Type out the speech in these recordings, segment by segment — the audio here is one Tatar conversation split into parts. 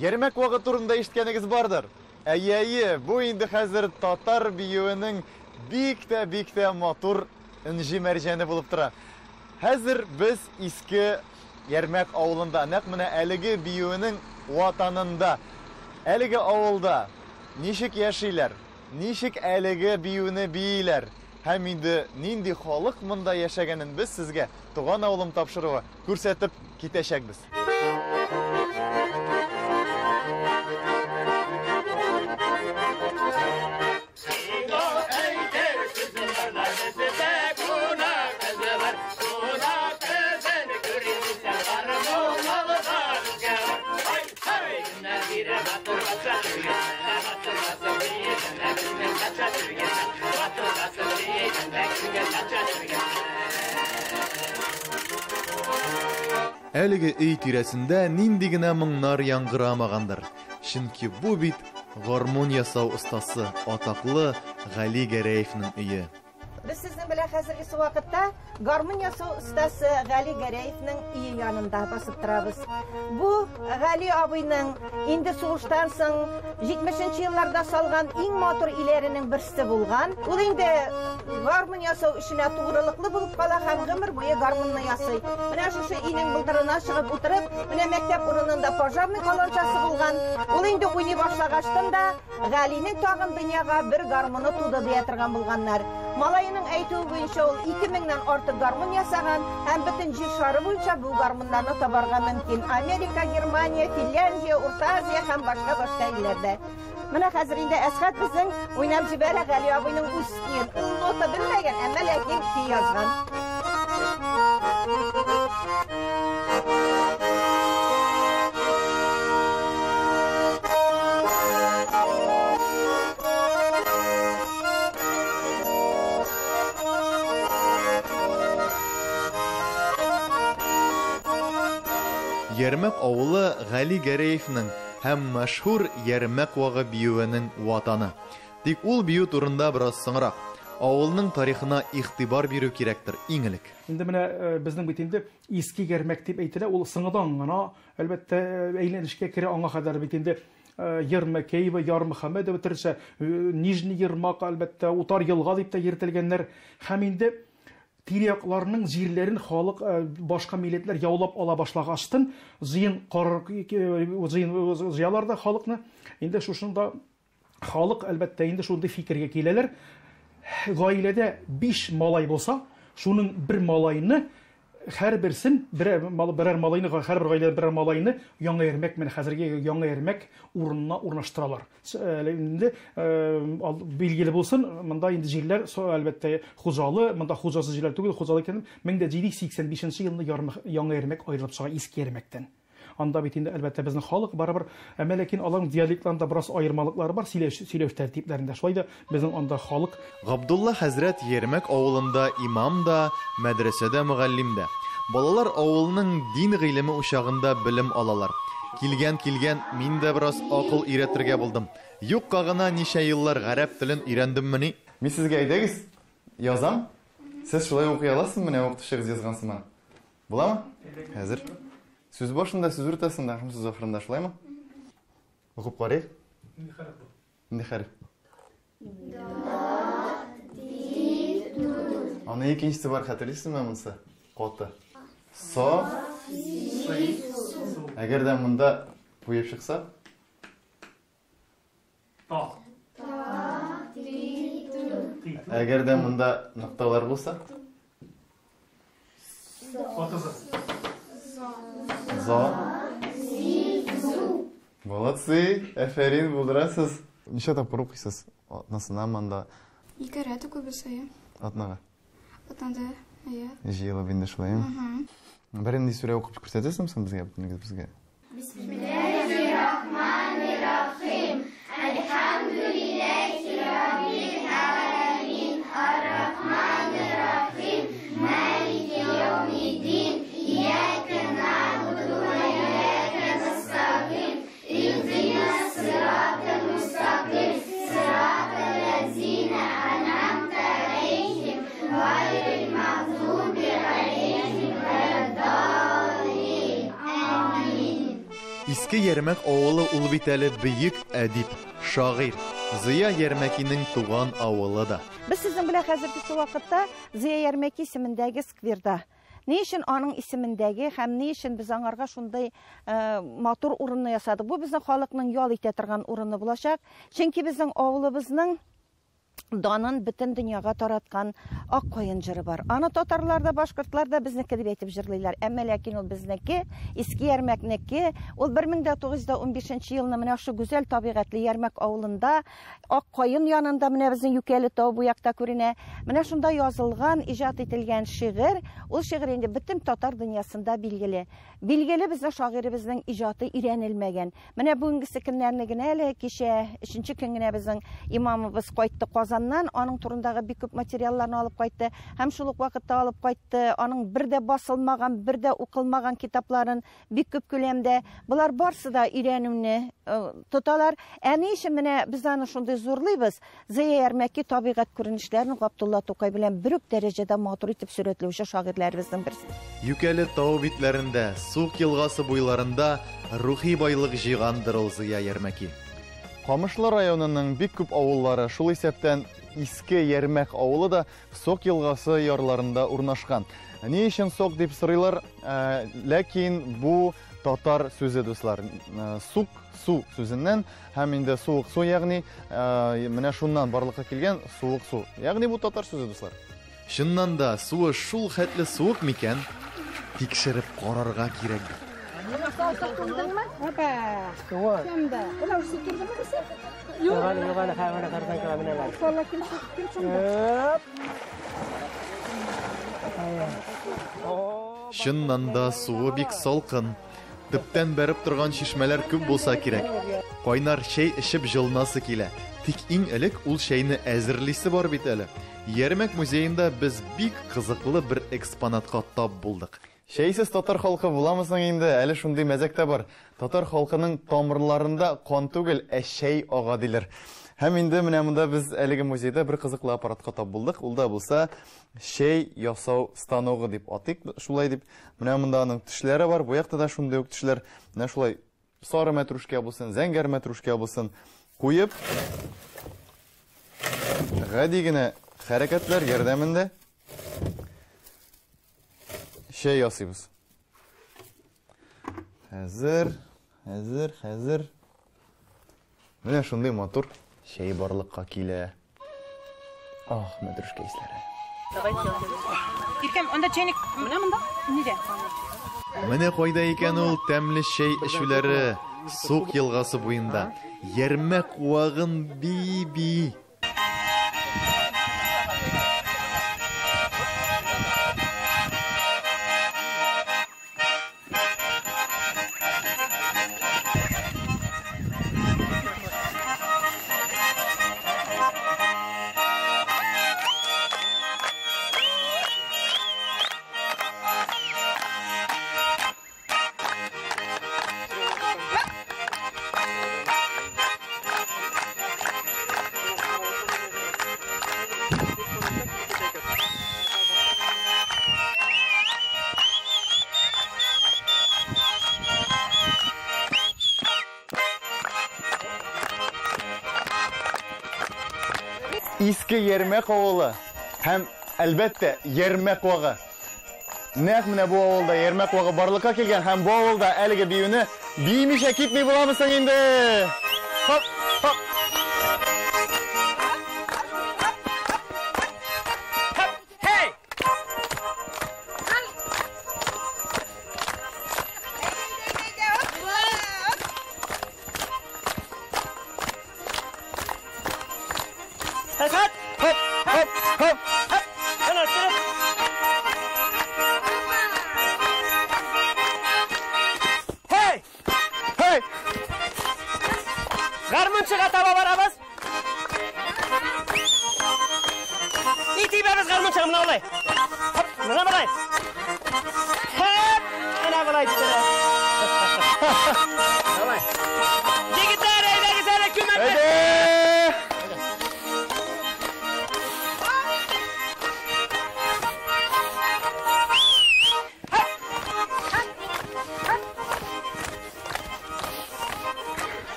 Ярмәк вагы турында ишеткәнегез бардыр. Әйе, әйе, бу инде хәзер татар биюенең бик тә, бик тә матур энҗе мәрҗәне булып тора. Хәзер без Иске Ярмәк авылында, нәкъ менә әлеге биюенең ватанында. Әлеге авылда ничек яшиләр, ничек әлеге биюне бииләр һәм инде нинди халык монда яшәгәнен без сезгә Туган авылым тапшыруы күрсәтеп китәчәкбез. Әлеге өй тирәсендә нинди генә моңнар яңгырамагандыр. Чөнки бу бит гармун ясау остасы, атаклы Гали Гәрәевнең өе. Без сезнең белән хәзергесе вакытта гармун ясау остасы Гали Гәрәевнең өе янында басып торабыз. Бу Гали абыйның инде сугыштан соң 70 елларда салган иң матур өйләренең берсе булган. Ул инде гармун ясау эшенә тугрылыклы булып кала һәм гомер буе гармунны ясый. Менә шушы өйнең болдырына чыгып утырып, менә мәктәп урынында пожарный каланчасы булган. Ул инде уйный башлагачтын да Галинең тагын дөньяга бер гармуны туды дия торган булганнар. Малаеның әйтүе буенча ул 2000-нән артык гармун ясаган һәм бөтен җир шары буенча бу гармуннарны табарга мөмкин. Америка, Германия, Финляндия, Урта Азия һәм башка-башка илләрдә. Менә хәзер инде Әсхәт безнең уйнап җибәрә Гали абыйның үз көен. Ул нота белмәгән, әмма ләкин көй язган. Ярмәк авылы Гали Гәрәевнең һәм мәшһүр Ярмәк вагы биюенең ватаны. Тик ул бию турында бераз соңрак. Авылның тарихына игътибар бирү кирәктер иң элек. Инде менә безнең бит инде Иске Ярмәк дип әйтелә, ул сыңыдан гына, әлбәттә, әйләнешкә керә, аңа кадәр бит инде Ермекеева, Ярмөхәммәдова төрлечә, Нижний Ермак, әлбәттә, Утар елга дип тә йөртелгәннәр. Һәм инде тирә-якларының җирләрен халык, башка милләтләр яулап ала башлагачтын, җыен карар, җыен җыялар да халыкны. Инде шушында халык, әлбәттә, инде шундый фикергә киләләр. Гаиләдә 5 малай булса, шуның бер малайны һәрберсен, берәр малайны, һәрбер гаиләдә берәр малайны Яңа Ярмәк, менә хәзерге Яңа Ярмәк урынына урнаштыралар. Инде билгеле булсын, монда инде җирләр, әлбәттә, хуҗалы, монда хуҗасыз җирләр түгел, хуҗалы икән. 1785 елны Яңа Ярмәк аерылып чыга Иске Ярмәктән. Анда бит инде, әлбәттә, безнең халык барыбер, әмма ләкин аларның диалектларында бераз аермалыклары бар, сөйләү тәртипләрендә. Шулай да безнең анда халык. Габдулла хәзрәт Ярмәк авылында имам да, мәдрәсәдә мөгаллим дә. Балалар авылның дин гыйлеме учагында белем алалар. Килгән, килгән, мин дә бераз акыл өйрәтергә булдым. Юкка гына ничә еллар гарәп телен өйрәндеммени? Мин сезгә әйдәгез, язам. Сез шулай укый аласызмы, менә укытучыгыз язган сыман? Буламы? Хәзер. Сүз башында, сүз уртасында һәм сүз ахырында шулаймы? Укып карыйк. Нинди хәреф бу? Нинди хәреф? Аның икенчесе бар, хәтерлисезме монысы? Каты. Со. Әгәр дә монда куеп чыкса? Та. Әгәр дә монда нокталар булса? За. Молодцы, әфәрин, булдырасыз. Ничә тапкыр укыйсыз? Атнасына монда? Ике рәт укыйбыз, әйе. Атнага? Атнада, әйе. Җыелып инде шулаймы? Бер нинди сүрә укып күрсәтәсеңме соң безгә, бөтенегез безгә? Бисмиллаһир-рахманир-рахим. Әлхәмдүлилләһи раббил аламин. Ар-рахманир-рахим. Малики яумиддин. Ияка нагъбуду ва ияка настаин. Ихдинас сиратал мустаким. Сиратал лазина ан'амта алейхим. Гайрил мағдуби алейхим валаддаллин. Амин. Иске Иске Ярмәк авылы ул бит әле бөек әдип, шагыйрь Зыя Ярмәкинең туган авылы да. Без сезнең белән хәзерге вакытта Зыя Ярмәки исемендәге скверда. Ни өчен аның исемендәге һәм ни өчен без аңарга шундый матур урынны ясадык? Бу безнең халыкның ял итә торган урыны булачак. Чөнки безнең авылыбызның данын бөтен дөньяга тараткан Ак каен җыры бар. Аны татарлар да, башкортлар да безнеке дип әйтеп җырлыйлар. Әмма ләкин ул безнеке, Иске Ярмәкнеке. Ул 1915 елны менә шул гүзәл табигатьле Ярмәк авылында, Ак каен янында, менә безнең Юкәле тау бу якта күренә. Менә шунда язылган, иҗат ителгән шигырь, ул шигырь инде бөтен татар дөньясында билгеле. Билгеле безнең шагыйребезнең иҗаты өйрәнелмәгән. Менә бүгенгесе көннәрне генә әле, кичә өченче көн генә безнең имамыбыз кайтты Казаннан, аның турындагы бик күп материалларны алып кайтты һәм шул ук вакытта алып кайтты аның бер дә басылмаган, бер дә укылмаган китапларын бик күп күләмдә. Болар барсы да өйрәнүне тоталар. Ә ни өчен менә без аны шундый зурлыйбыз? Зыя Ярмәки табигать күренешләрен Габдулла Тукай белән бер үк дәрәҗәдә матур итеп сурәтләүче шагыйрьләребезнең берсе. Юкәле тау битләрендә, Сук елгасы буйларында рухи байлык җыйгандыр ул Зыя Ярмәки. Камышлы районының бик күп авыллары, шул исәптән Иске Ярмәк авылы да Сок елгасы ярларында урнашкан. Ни өчен Сок дип сорыйлар? Ләкин бу татар сүзе, дуслар. Сук, су сүзеннән һәм инде суык су, ягъни менә шуннан барлыкка килгән суык су. Ягъни бу татар сүзе, дуслар. Чыннан да, суы шул хәтле суык микән? Тикшереп карарга кирәк бит. Чыннан да, суы бик салкын. Төптән бәреп торган чишмәләр күп булса кирәк. Кайнар чәй эчеп җылынасы килә. Тик иң элек ул чәйне әзерлисе бар бит әле. Ярмәк музеенда без бик кызыклы бер экспонатка тап булдык. Чәйсез татар халкы буламы соң инде? Әле шундый мәзәк тә бар. Татар халкының тамырларында кан түгел, ә чәй ага диләр. Һәм инде менә монда без әлеге музейда бер кызыклы аппаратка тап булдык. Ул да булса чәй ясау станогы дип атыйк, шулай дип. Менә монда аның тешләре бар, бу якта да шундый ук тешләр. Менә шулай сары мәтрүшкә булсын, зәңгәр мәтрүшкә булсын куеп, гади генә хәрәкәтләр ярдәмендә чәй ясыйбыз. Хәзер, хәзер, хәзер. Менә шундый матур чәй барлыкка килә. Ах, мәтрүшкә исләре. Иркәм, анда чәйнек менә монда. Нидә? Менә кайда икән ул тәмле чәй эчүләре. Сук елгасы буенда. Ярмәк вагын би-би. Иске Ярмәк авылы һәм, әлбәттә, Ярмәк вагы. Нәкъ менә бу авылда Ярмәк вагы барлыкка килгән һәм бу авылда әлеге биюне биемичә китми буламы соң инде? Хоп, хоп. Hey! Әсәт! Хоп, хоп, хоп. Әнә, тырып! Hey! Hey! Гармунчыга таба барабыз. Ни тибәбез гармунчыга менә болай. Хоп, менә болай. Хоп, менә болай тибәбез. Давай. Егетләр, әйдәгез әле күмәкләп. Әйдә!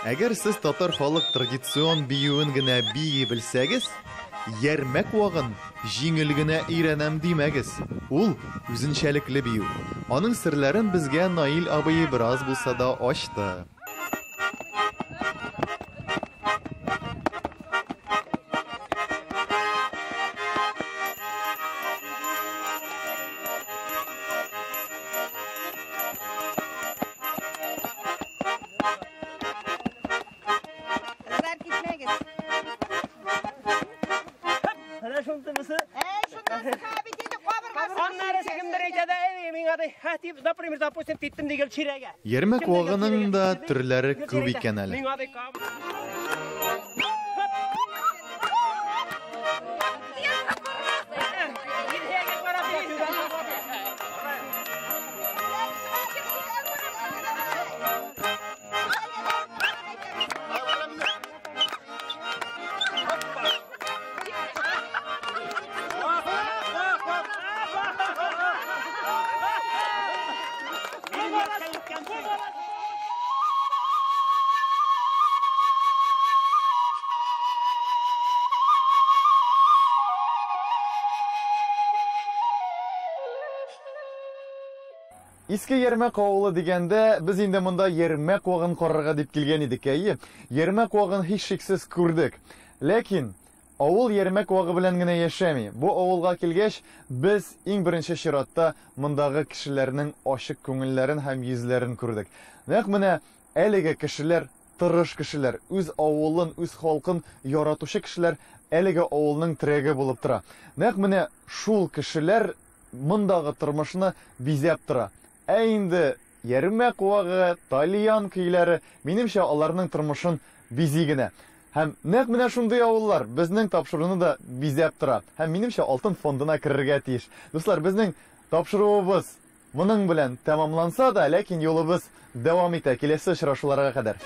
Әгәр сез татар халык традицион биюен генә бии белсәгез, Ярмәк вагын җиңел генә өйрәнәм димәгез. Ул үзенчәлекле бию. Аның серләрен безгә Наил абый бераз булса да ачты. Кызлар, китмәгез. Менә шунысы. Әй, шуннан сыха бит инде кабыргасы. Аннары кемдер әйтә дә, әй, миңа ди, һә, дип, например, допустим, киттем ди Гөлчирәгә. Ярмәк вагының да төрләре күп икән әле. Миңа ди, Иске Ярмәк авылы дигәндә, без инде монда Ярмәк вагын карарга дип килгән идек. Әйе, Ярмәк вагын һичшиксез күрдек. Ләкин авыл Ярмәк вагы белән генә яшәми. Бу авылга килгәч, без иң беренче чиратта мондагы кешеләрнең ачык күңелләрен һәм йөзләрен күрдек. Нәкъ менә әлеге кешеләр тырыш кешеләр, үз авылын, үз халкын яратучы кешеләр әлеге авылның терәге булып тора. Нәкъ менә шул кешеләр мондагы тормышны бизәп тора. Ә инде Ярмәк вагы, тальян көйләре, минемчә, аларның тормышын бизи генә. Һәм нәкъ менә шундый авыллар безнең тапшыруны да бизәп тора. Һәм минемчә, алтын фондына керергә тиеш. Дуслар, безнең тапшыруыбыз моның белән тәмамланса да, ләкин юлыбыз дәвам итә. Киләсе очрашуларга кадәр.